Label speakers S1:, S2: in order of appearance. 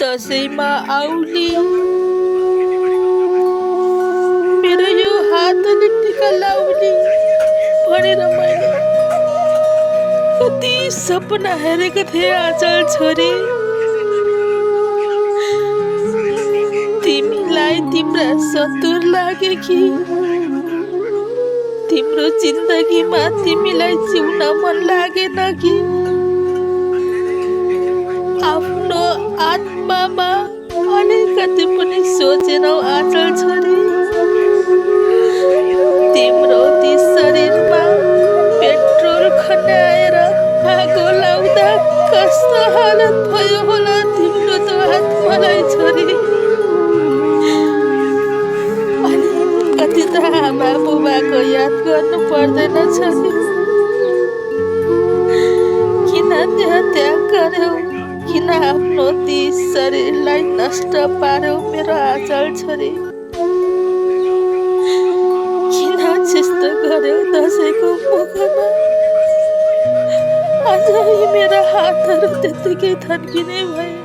S1: दसैँमा आउली मेरो यो हातले टिका लाउली भनेर मैले कति सपना हेरेको थिएँ आँचल छोरी। तिमीलाई तिम्रा सतुर लागे कि तिम्रो जिन्दगीमा तिमीलाई जिउन मन लागेन कि आफ्नो आत्मामा अलिकति पनि सोचेनौ आँचल छोरी। तिम्रो ती शरीरमा पेट्रोल खन्याएर आगो लाउँदा कस्तो हालत भयो होला तिम्रो त आत्मालाई छोरी। अनि कति त आमा बुबाको याद गर्नु पर्दैन छोरी। किन त्याग गर्यौ, किन आफ्नो ती शरीरलाई नष्ट पार्यौ मेरो आँचल छोरी। किन त्यस्तो गर्यौ दसैँको मुखमा। अझै मेरो हातहरू त्यत्तिकै थन्किने भए।